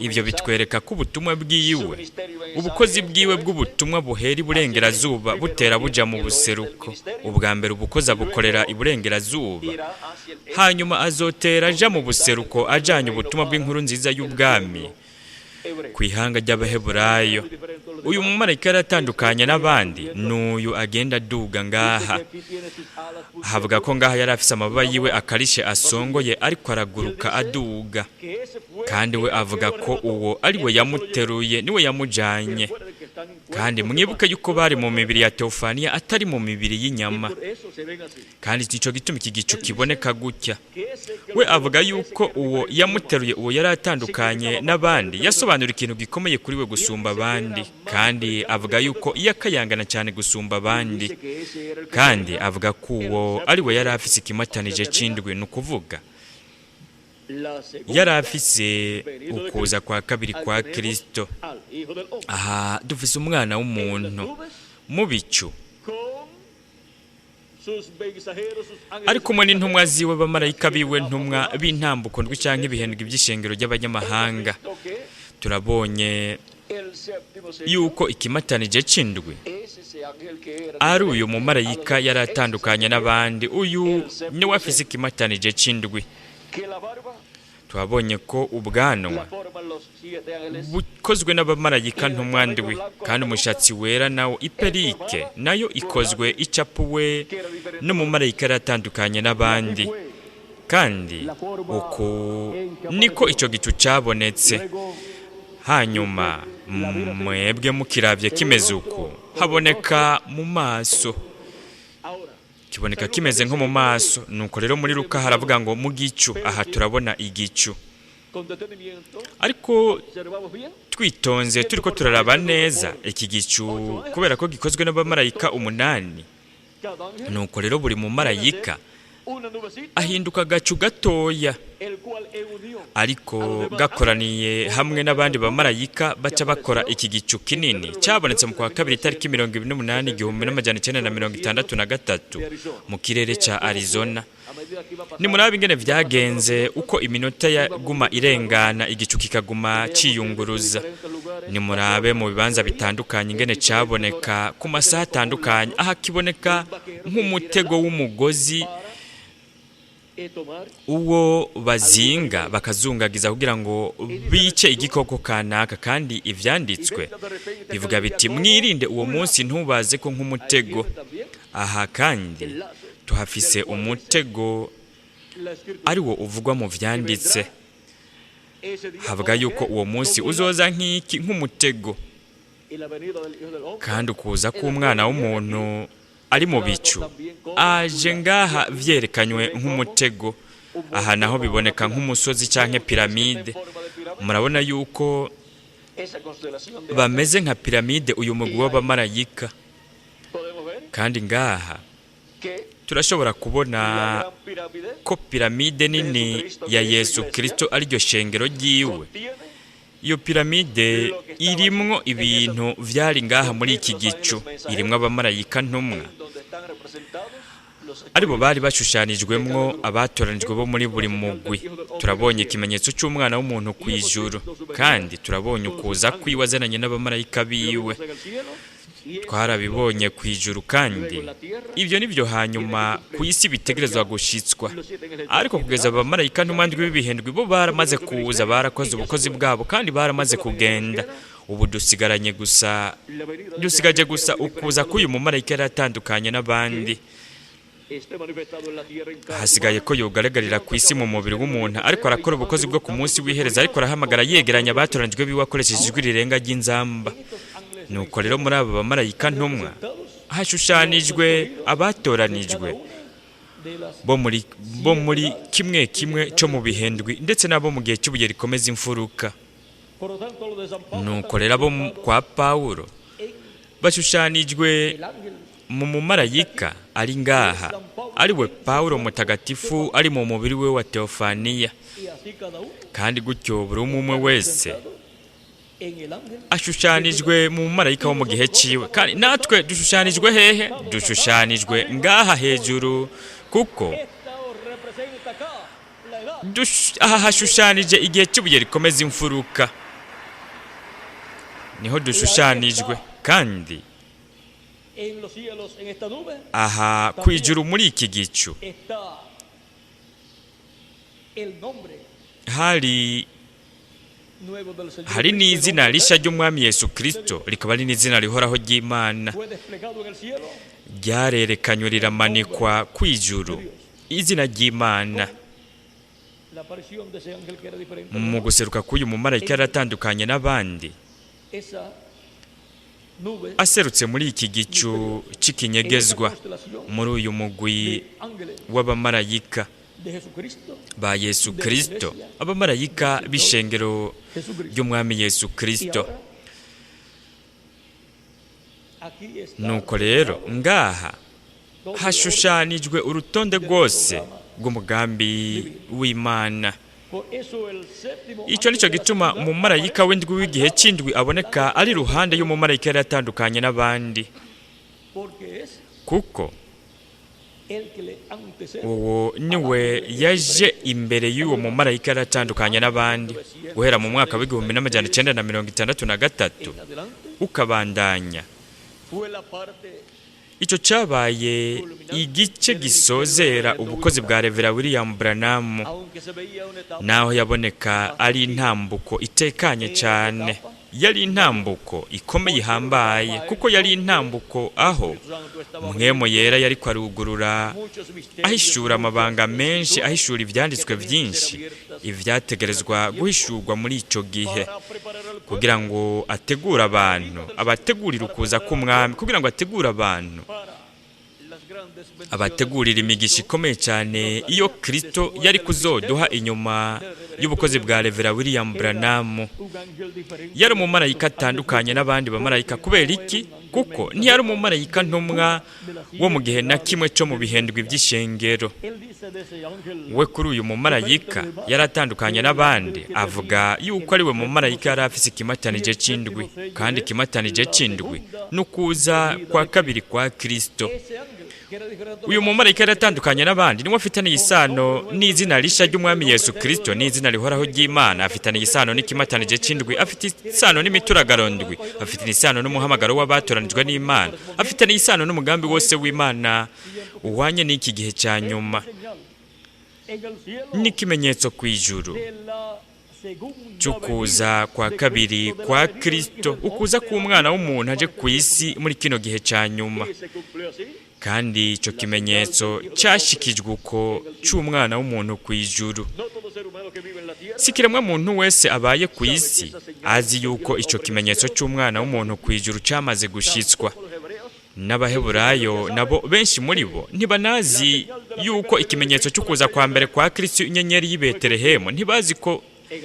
Ibyo bitwereka ko ubutumwa bwiwe, ubukozi bwiwe bw'ubutumwa buhera iburengerazuba butera buja mu buseruko. Ubwa mbere ubukozi abukorera iburengerazuba, hanyuma azotera aja mu buseruko ajanye ubutumwa bw'inkuru nziza y'ubwami ku ihanga ry'Abaheburayo. Uyu mumarayika yaratandukanye n'abandi, n'uyu agenda aduga ngaha. Havuga ko ngaha yari afise amababa yiwe akarishe asongoye, ariko araguruka aduga. Kandi we avuga ko uwo ari we yamuteruye, niwe yamujanye. Kandi mwibuke yuko bari mu mibiri ya Teofaniya, atari mu mibiri y'inyama, kandi nico gituma iki gicu kiboneka gutya. We avuga yuko uwo yamuteruye, uwo yari atandukanye n'abandi, yasobanura ikintu gikomeye kuri we gusumba abandi. Kandi avuga yuko iyo akayangana cyane gusumba abandi, kandi avuga ko uwo ari we yari afise ikimatanije c'indwi, ni ukuvuga yari afise ukuza kwa kabiri kwa Kristo. Aha dufise umwana w'umuntu mu bicu, ari kumwe n'intumwa ziwe, bamarayika biwe ntumwa b'intambuko ndwi canke ibihendwi by'ishengero ry'abanyamahanga. Turabonye yuko ikimatanije c'indwi ari uyu mumarayika yari atandukanye n'abandi. Uyu niwe afise ikimatanije c'indwi. Twabonye ko ubwanwa bukozwe n'abamarayika ntumwa ndwi, kandi umushatsi wera nawo iperike nayo ikozwe icapuwe n'umumarayika yari atandukanye n'abandi. Kandi uku niko ico gicu cabonetse. Hanyuma mwebwe mukiravye kimeze uku, haboneka mu maso, kiboneka kimeze nko mu maso. Nuko rero muri Luka haravuga ngo mu gicu. Aha turabona igicu, ariko twitonze turiko turaraba neza iki gicu, kubera ko gikozwe n'abamarayika 8. Nuko rero buri mumarayika ahinduka agacu gatoya, ariko gakoraniye hamwe n'abandi bamarayika baca bakora iki gicu kinini cyabonetse mu kwa kabiri itariki 28 1963 mu kirere ca Arizona. Nimurabe ingene vyagenze, uko iminota yaguma irengana igicu kikaguma ciyunguruza. Nimurabe mu bibanza bitandukanye ingene caboneka ku masaha atandukanye. Aha kiboneka nk'umutego w'umugozi uwo bazinga bakazungagiza kugira ngo bice igikoko kanaka. Kandi ivyanditswe bivuga biti mwirinde uwo munsi ntubaze ko nk'umutego. Aha kandi tuhafise umutego ari wo uvugwa mu vyanditse. Havuga yuko uwo munsi uzoza nk'iki, nk'umutego, kandi ukuza k'umwana w'umuntu ari mu bicu aje ngaha vyerekanywe nk'umutego. Aha naho biboneka nk'umusozi canke piramide. Murabona yuko bameze nka piramide uyu mugwi w'abamarayika. Kandi ngaha turashobora kubona ko piramide nini ya Yesu Kristo ariryo shengero ryiwe. Iyo piramide irimwo ibintu vyari ngaha muri iki gicu, irimwo abamarayika ntumwa, aribo bari bashushanijwemwo abatoranijwe bo muri buri mugwi. Turabonye ikimenyetso cy'umwana w'umuntu ku ijuru, kandi turabonye ukuza kwiwe azananye n'abamarayika biwe. Twarabibonye ku ijuru, kandi ibyo nibyo hanyuma ku isi bitegerezwa gushitswa. Ariko kugeza abamarayika ntumwa ndwi b'ibihendwi bo baramaze kuza, barakoze ubukozi bwabo kandi baramaze kugenda. Ubu dusigaranye gusa, dusigaje gusa ukuza k'uyu mumarayika yari atandukanye n'abandi. Hasigaye ko yogaragarira ku isi mu mubiri w'umuntu, ariko arakora ubukozi bwo ku munsi w'ihereza, ariko arahamagara yegeranya abatoranijwe biwe akoresheje ijwi rirenga ry'inzamba. Nuko rero muri aba bamarayika ntumwa Hashushanijwe abatoranijwe bo muri kimwe kimwe cyo mu bihendwi, ndetse n'abo mu gihe cy'ibuye rikomeza imfuruka. Nuko rero abo kwa Pawulo bashushanijwe mu mumarayika ari ngaha, ari we Pawulo mutagatifu ari mu mubiri we wa teofaniya. Kandi gutyo buri umwe umwe wese ashushanijwe mu mumarayika wo mu gihe ciwe. Kandi natwe dushushanijwe hehe? Dushushanijwe ngaha hejuru, kuko aha hashushanije igihe cy'ibuye rikomeza imfuruka, niho dushushanijwe. Kandi aha ku ijuru muri iki gicu hari n'izina rishya ry'Umwami Yesu Kirisito, rikaba ari n'izina rihoraho ry'Imana. Ryarerekanywe, riramanikwa ku ijuru, izina ry'Imana, mu guseruka k'uyu mumarayika yaratandukanye n'abandi, aserutse muri iki gicu c'ikinyegezwa, muri uyu mugwi w'abamarayika ba Yesu Kirisito, abamarayika b'ishengero ry'Umwami Yesu Kirisito. Nuko rero ngaha hashushanijwe urutonde rwose rw'umugambi w'Imana. Icyo nicyo gituma umumarayika w'indwi w'igihe cy'indwi aboneka ari iruhande y'umumarayika yari atandukanye n'abandi, kuko uwo niwe yaje imbere y'uwo mumarayika yari atandukanye n'abandi, guhera mu mwaka w'1963 ukabandanya. Icyo cyabaye igice gisozera ubukozi bwa Revera William Branham. Naho yaboneka ari intambuko itekanye cyane, yari intambuko ikomeye ihambaye, kuko yari intambuko aho Mpwemu Yera yari kwarugurura, ahishura amabanga menshi, ahishura ibyanditswe byinshi, ibyategerezwa guhishurwa muri icyo gihe, kugira ngo ategure abantu, abategurire ukuza k'Umwami, kugira ngo ategure abantu, abategurira imigisha ikomeye cyane iyo Kristo yari kuzoduha inyuma y'ubukozi bwa Revera William Branham. Yari umumarayika atandukanye n'abandi bamarayika. Kubera iki? Kuko ntiyari umumarayika ntumwa wo mu gihe na kimwe cyo mu bihendwi by'ishengero. We kuri uyu mumarayika yari atandukanye n'abandi, avuga yuko ari we mumarayika yari afise ikimatanije c'indwi, kandi ikimatanije c'indwi n'ukuza kwa kabiri kwa Kristo. Uyu mumarayika yari atandukanye n'abandi niwe afitaniye isano n'izina rishya ry'Umwami Yesu Kristo, n'izina rihoraho ry'Imana. Afitaniye isano n'ikimatanije c'indwi, afite isano n'imituragaro ndwi, afitaniye isano n'umuhamagaro w'abatoranijwe n'Imana, afitaniye isano n'umugambi wose w'Imana uhwanye n'iki gihe cya nyuma, n'ikimenyetso ku ijuru cy'ukuza kwa kabiri kwa Kristo, ukuza k'umwana w'umuntu aje ku isi muri kino gihe cya nyuma. Kandi icyo kimenyetso cyashikijwe uko cy'umwana w'umuntu ku ijuru. Si kiremwa muntu wese abaye ku isi azi yuko icyo kimenyetso cy'umwana w'umuntu ku ijuru cyamaze gushitswa. N'Abaheburayo nabo, benshi muri bo ntibanazi yuko ikimenyetso cy'ukuza kwa mbere kwa Kristo, inyenyeri y'i Betelehemu, ntibazi ko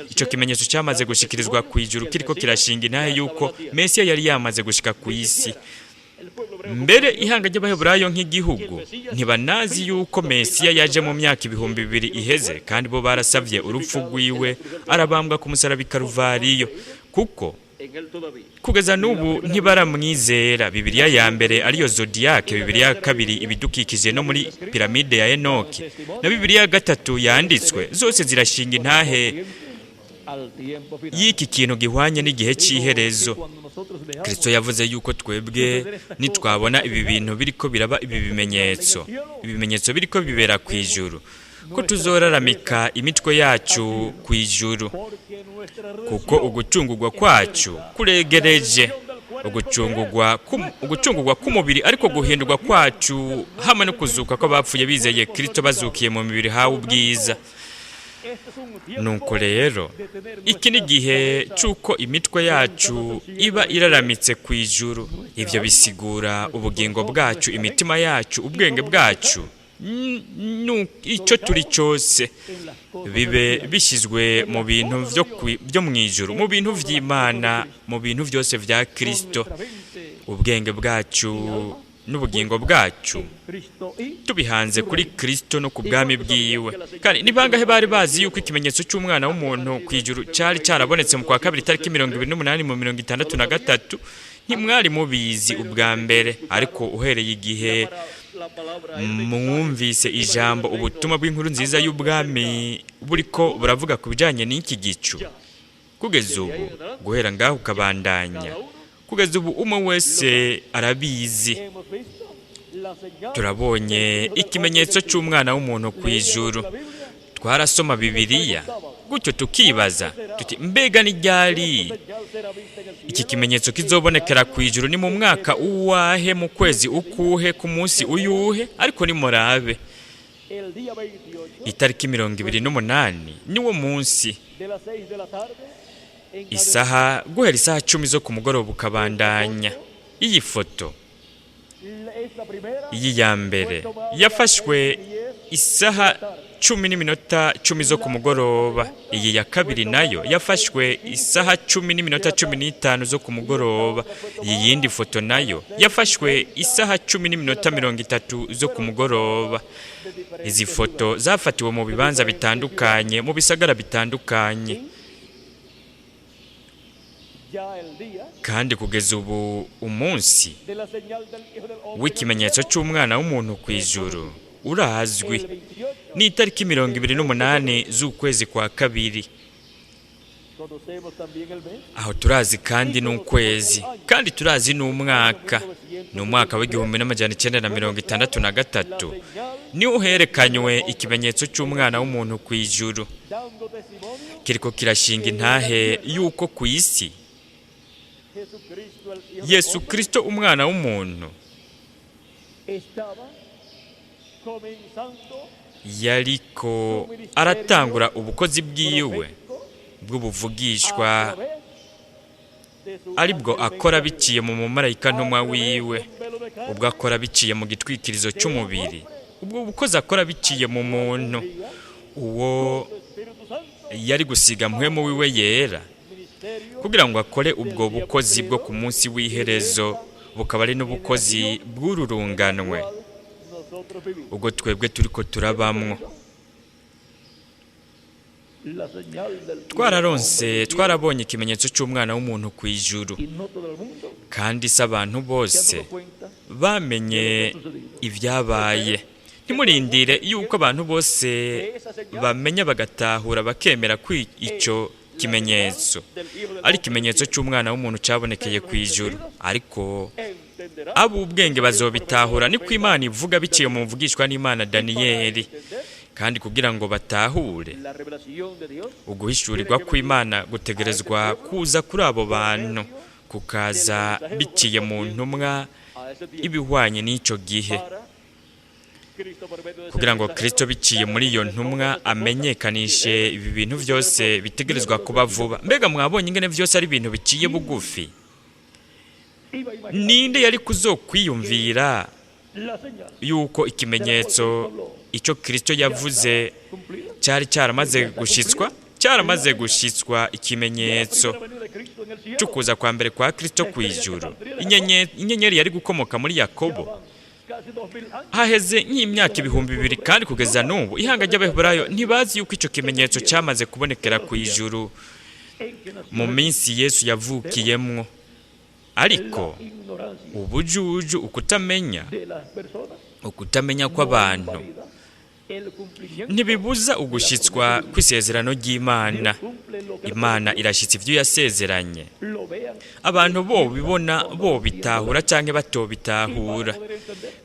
icyo kimenyetso cyamaze gushikirizwa ku ijuru, kiriko kirashinga intahe yuko Mesiya yari yamaze gushika ku isi. Mbere ihanga ry'Abaheburayo nk'igihugu ntibanazi yuko Mesiya yaje mu myaka 2000 iheze, kandi bo barasabye urupfu rwiwe, arabambwa ku musaraba i Karuvariyo, kuko kugeza n'ubu ntibaramwizera. Bibiliya ya mbere ariyo Zodiyake, Bibiliya ya kabiri ibidukikije no muri piramide ya Enoki, na Bibiliya ya gatatu yanditswe, zose zirashinga intahe y'iki kintu gihwanye n'igihe cy'iherezo. Kristo yavuze yuko twebwe nitwabona ibi bintu biriko biraba, ibi bimenyetso biriko bibera ku ijuru, ko tuzoraramika imitwe yacu ku ijuru, kuko ugucungurwa kwacu kuregereje. Ugucungurwa k'umubiri, ariko guhindurwa kwacu hamwe no kuzuka kw'abapfuye bizeye Kristo, bazukiye mu mibiri hawe ubwiza. Nuko rero iki ni igihe cy'uko imitwe yacu iba iraramitse ku ijuru. Ibyo bisigura ubugingo bwacu, imitima yacu, ubwenge bwacu, icyo turi cyose bibe bishyizwe mu bintu byo mu ijuru, mu bintu by'Imana, mu bintu byose bya Kristo. Ubwenge bwacu n'ubugingo bwacu tubihanze kuri Kristo no ku bwami bwiwe. Kandi ni bangahe bari bazi yuko ikimenyetso cy'umwana w'umuntu ku ijuru cyari cyarabonetse mu kwa kabiri tariki 28 mu 63? Ntimwari mubizi ubwa mbere, ariko uhereye igihe mwumvise ijambo ubutumwa bw'inkuru nziza y'ubwami buriko buravuga ku bijyanye n'iki gicu, kugeza ubu, guhera ngaho ukabandanya kugeza ubu, umwe wese arabizi. Turabonye ikimenyetso cy'umwana w'umuntu ku ijuru. Twarasoma Bibiliya gutyo tukibaza tuti: mbega ni ryari iki kimenyetso kizobonekera ku ijuru? Ni mu mwaka uwahe, mu kwezi ukuhe, ku munsi uyuhe? Ariko nimurabe, itariki 28 niwo munsi, isaha guhera isaha 10 zo ku mugoroba ukabandanya. Iyi foto, iyi ya mbere, yafashwe isaha 10:10 zo ku mugoroba. Iyi ya kabiri nayo yafashwe isaha 10:15 zo ku mugoroba. Iyi yindi foto nayo yafashwe isaha 10:30 zo ku mugoroba. Izi foto zafatiwe mu bibanza bitandukanye, mu bisagara bitandukanye. Kandi kugeza ubu umunsi w'ikimenyetso cy'umwana w'umuntu ku ijuru urazwi, ni itariki 28 z'ukwezi kwa kabiri. Aho turazi kandi n'ukwezi, kandi turazi n'umwaka, ni umwaka w'1963, niwo herekanywe ikimenyetso cy'umwana w'umuntu ku ijuru, kiriko kirashinga intahe y'uko ku isi Yesu Kristo umwana w'umuntu yariko aratangura ubukozi bwiwe bw'ubuvugishwa, aribwo akora biciye mu mumarayika ntumwa wiwe, ubwo akora biciye mu gitwikirizo cy'umubiri, ubwo bukozi akora biciye mu muntu uwo yari gusiga mpwemu wiwe yera kugira ngo akore ubwo bukozi bwo ku munsi w'iherezo, bukaba ari n'ubukozi bw'ururunganwe ubwo twebwe turiko turabamwo. Twararonse, twarabonye ikimenyetso cy'umwana w'umuntu ku ijuru, kandi si abantu bose bamenye ibyabaye. Ntimurindire yuko abantu bose bamenya bagatahura bakemera ko icyo kimenyetso ari ikimenyetso cy'umwana w'umuntu cyabonekeye ku ijuru, ariko ab'ubwenge bazobitahura, niko Imana ivuga biciye mu mvugishwa n'Imana Daniyeli. Kandi kugira ngo batahure, uguhishurirwa kw'Imana gutegerezwa kuza kuri abo bantu, kukaza biciye mu ntumwa ibihwanye n'icyo gihe, kugira ngo Kristo biciye muri iyo ntumwa amenyekanishe ibi bintu byose bitegerezwa kuba vuba. Mbega mwabonye ingene byose ari ibintu biciye bugufi? Ninde yari kuzokwiyumvira yuko ikimenyetso icyo Kristo yavuze cyari cyaramaze gushitswa? Cyaramaze gushitswa ikimenyetso cy'ukuza kwa mbere kwa Kristo ku ijuru. Inyenyeri yari gukomoka muri Yakobo haheze nk'imyaka 2000, kandi kugeza n'ubu ihanga ry'Abaheburayo ntibazi yuko icyo kimenyetso cyamaze kubonekera ku ijuru mu minsi Yesu yavukiyemwo. Ariko ubujuju, ukutamenya kw'abantu ntibibuza ugushyitswa kw'isezerano ry'Imana. Imana irashyitsa ibyo yasezeranye, abantu bo bibona, bo bitahura cyangwa batobitahura.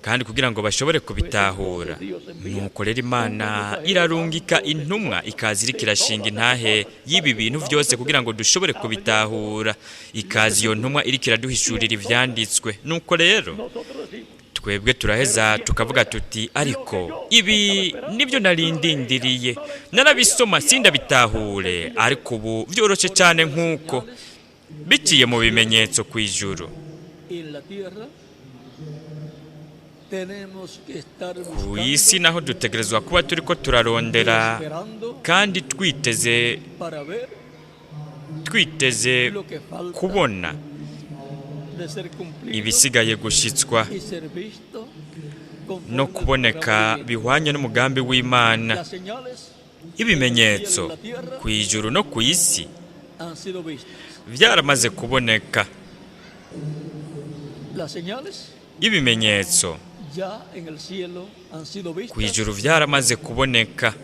Kandi kugira ngo bashobore kubitahura, nuko rero Imana irarungika intumwa ikaza iriko irashinga intahe y'ibi bintu byose kugira ngo dushobore kubitahura. Ikaza iyo ntumwa iriko iraduhishurira ivyanditswe. Nuko rero Twebwe turaheza tukavuga tuti: "Ariko ibi nibyo narindindiriye, narabisoma sindabitahure, ariko ubu byoroshye cyane nk'uko biciye mu bimenyetso ku ijuru." En la tierra tenemos que estar Ku isi naho dutegerezwa kuba turi ko turarondera esperando kandi twiteze para ver twiteze lo que falta kubona de ser cumplido ibisigaye gushitswa y ser visto conforme no al kuboneka programa divino. bihwanye n'umugambi w'Imana. Las señales Ibimenyetso ku ijuru no ku isi han sido vistas. byaramaze kuboneka. Las señales Ibimenyetso ya en el cielo han sido ku vistas ijuru byaramaze kuboneka,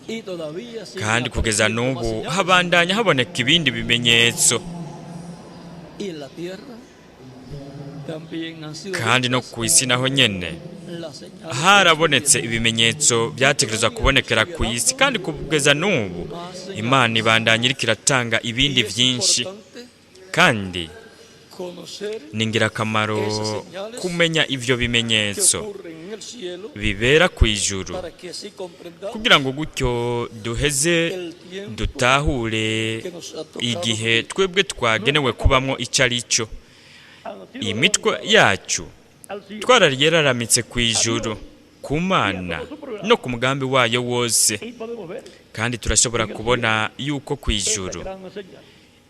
y todavía siguen kandi kugeza apareciendo más n'ubu señales. habandanya haboneka ibindi bimenyetso. Y en la tierra también han sido Kandi no vistas ku isi naho nyene las señales harabonetse ibimenyetso byategerezwa kubonekera ku isi, kandi kugeza n'ubu Imana ibandanya iriko iratanga ibindi Y es byinshi. importante Kandi conocer ni ingirakamaro kumenya ivyo que bimenyetso ocurre en el cielo bibera ku ijuru, para que así comprendamos kugira ngo gutyo duheze el tiempo dutahure que nos ha tocado igihe vivir. twebwe twagenewe kubamwo icyo ari cyo. Imitwe yacu twarariyeraramitse ku ijuru, ku Mana no ku mugambi wayo wose, Y podemos ver kandi turashobora kubona yuko ku ijuru esta gran señal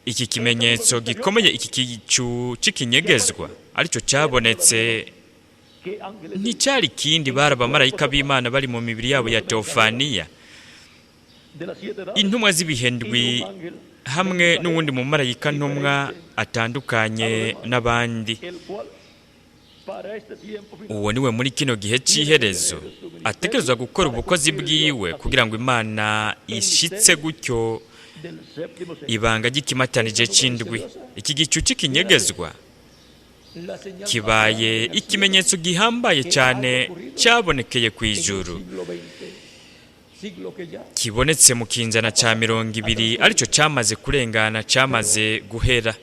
iki kimenyetso gikomeye, iki gicu c'ikinyegezwa aricyo cyabonetse, que ángeles nticyari kindi, bari abamarayika b'Imana bari mu mibiri yabo ya teofaniya, de las siete edades intumwa z'ibihendwi y un ángel hamwe n'uwundi mumarayika ntumwa atandukanye n'abandi. el cual para este tiempo final Uwo niwe muri kino gihe cy'iherezo ategerezwa gukora ubukozi bwiwe kugira ngo Imana ishitse gutyo del séptimo sello. ibanga ry'ikimatanije c'indwi. Iki gicu c'ikinyegezwa La señal más kibaye grande en el ikimenyetso gihambaye cyane cyabonekeye ku cielo en el ijuru, siglo XX, siglo que ya kibonetse mu kinzana ca 20, aricyo cyamaze kurengana, cyamaze guhera.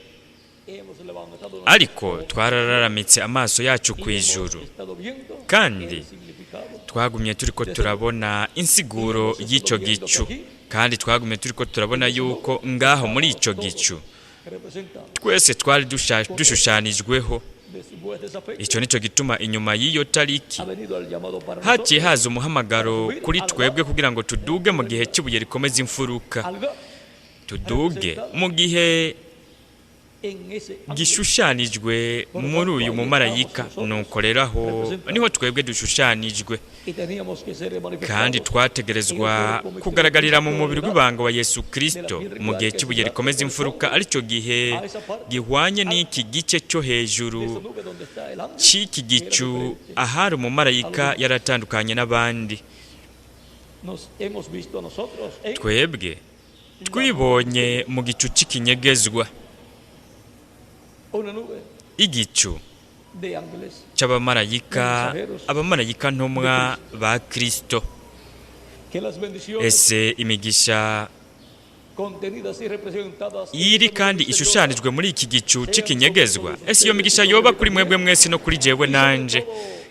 hemos levantado Ariko twarararamitse amaso yacu ku y hemos ijuru, estado viendo kandi el significado twagumye turiko turabona insiguro y'icyo gicu, kandi twagumye turiko turabona yuko ngaho muri ico gicu representado twese twari dushushanijweho. Después de esa fecha Icyo nicyo gituma inyuma y'iyo tariki ha venido el llamado para haciye nosotros haza umuhamagaro kuri twebwe kugira ngo tuduge mu gihe cy'ibuye rikomeza imfuruka, algo tuduge mu gihe en ese ángel gishushanijwe muri uyu mumarayika. Nuko rero aho niho twebwe dushushanijwe, y teníamos que ser manifestados kandi twategerezwa kugaragarira mu mubiri w'ibanga wa Yesu Kristo mu gihe cy'ibuye rikomeza imfuruka, aricyo gihe gihwanye n'iki gice cyo hejuru de esa nube donde está el ángel cy'iki gicu ahari umumarayika yaratandukanye n'abandi. Nos hemos visto nosotros en Twebwe twibonye mu gicu cy'ikinyegezwa, una nube igicu de ángeles cy'abamarayika, abamarayika ntumwa ba Kristo. Que las bendiciones Ese imigisha contenidas y representadas en iri esta nube kandi misteriosa ishushanijwe muri iki gicu cy'ikinyegezwa, ese iyo migisha yoba kuri mwebwe mwese no kuri jewe nanje,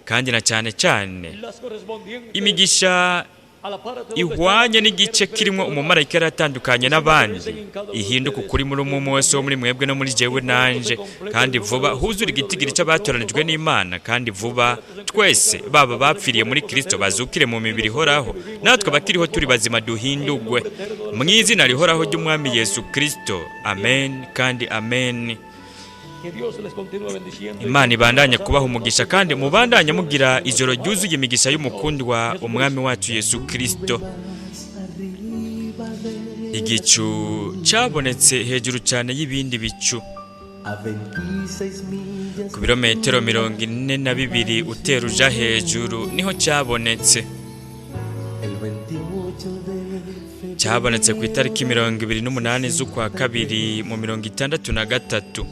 kandi na cyane cyane las correspondientes imigisha a la parte donde ihwanye está el n'igice ángel kirimo diferente umumarayika yaratandukanye n'abandi ihinduka ukuri muri umwe wese wo muri mwebwe no muri jewe nanje, kandi vuba huzure igitigiri cy'abatoranijwe n'Imana, kandi vuba twese baba bapfiriye muri Kristo bazukire mu mibiri ihoraho, natwe abakiriho turi bazima duhindugwe mu izina rihoraho ry'Umwami Yesu Kristo. Amen kandi amen. Que Dios les continúe bendiciendo y Imana ibandanye kubaha umugisha, kandi mubandanye mugira ijoro ryuzuye imigisha y'umukundwa Umwami wacu Yesu Kristo. Igicu cyabonetse hejuru cyane y'ibindi bicu A 26 millas ku birometero 42 utera uja hejuru niho cyabonetse. el 28 de febrero Cyabonetse ku itariki 28 z'ukwa kabiri mu 63,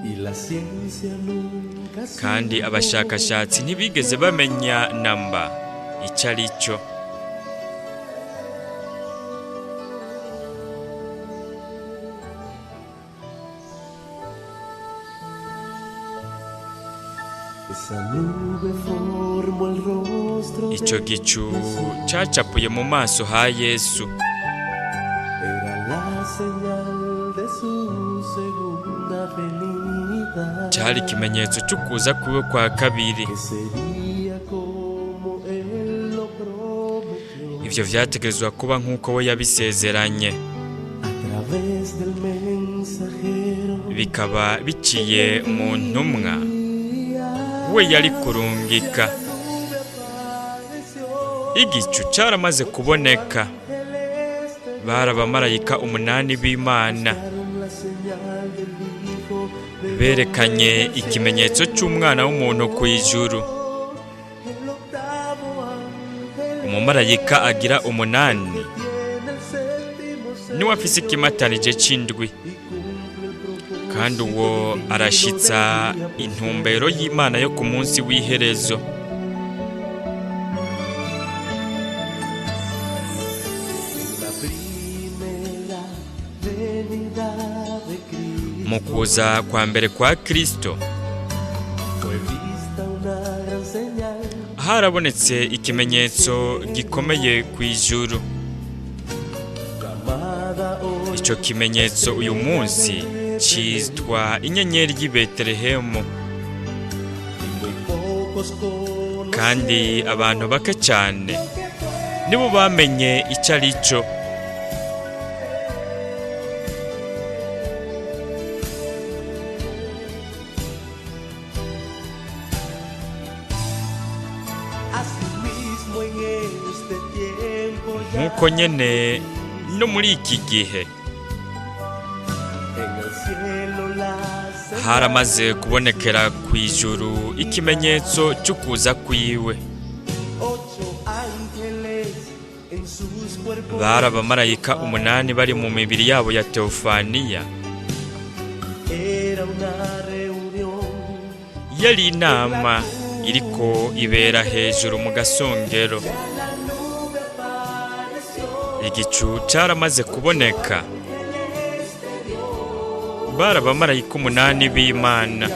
y la ciencia nunca kandi supo abashakashatsi ntibigeze bamenya namba icyo ari cyo. Esa Esa nube formó el rostro de Icyo gicu Jesús. cacapuye mu maso ha Yesu. Era la señal de su segunda venida. Cyari ikimenyetso cy'ukuza kwiwe kwa kabiri. Que sería como él lo prometió. Ivyo vyategerezwa kuba nk'uko we yabisezeranye, A través del mensajero. bikaba biciye mu ntumwa we yari kurungika. Igicu caramaze kuboneka, bari abamarayika umunani b'Imana La señal del Hijo de berekanye ikimenyetso cy'umwana w'umuntu ku ijuru. el octavo ángel Umumarayika agira umunani tiene el séptimo niwe afise ikimatanije c'indwi, y cumple el propósito kandi uwo arashitsa intumbero y'Imana yo ku munsi w'iherezo. La primera venida de Cristo Mu kuza kwa mbere kwa Kristo fue vista una gran señal harabonetse ikimenyetso gikomeye ku ijuru. llamada hoy Ico kimenyetso uyu munsi citwa inyenyeri y'i Betelehemu, y muy pocos conocieron kandi abantu bake cyane nibo bamenye icyo ari cyo. Asimismo en este tiempo ya Nk'uko nyene no muri iki gihe en el cielo la señal haramaze kubonekera ku ijuru ikimenyetso cy'ukuza kwiwe. ocho ángeles en sus cuerpos Bari abamarayika umunani bari mu mibiri yabo ya teofaniya. era una reunión Yari inama iriko ibera hejuru mu gasongero. Igicu caramaze kuboneka, bari abamarayika umunani b'Imana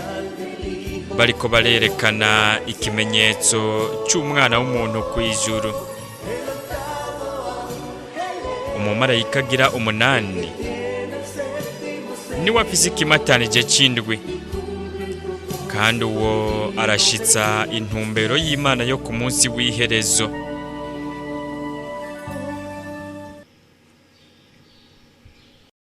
bariko barerekana ikimenyetso cy'umwana w'umuntu ku ijuru. Umumarayika agira umunani niwe afise ikimatanije c'indwi, kandi uwo arashitsa intumbero y'Imana yo ku munsi w'iherezo.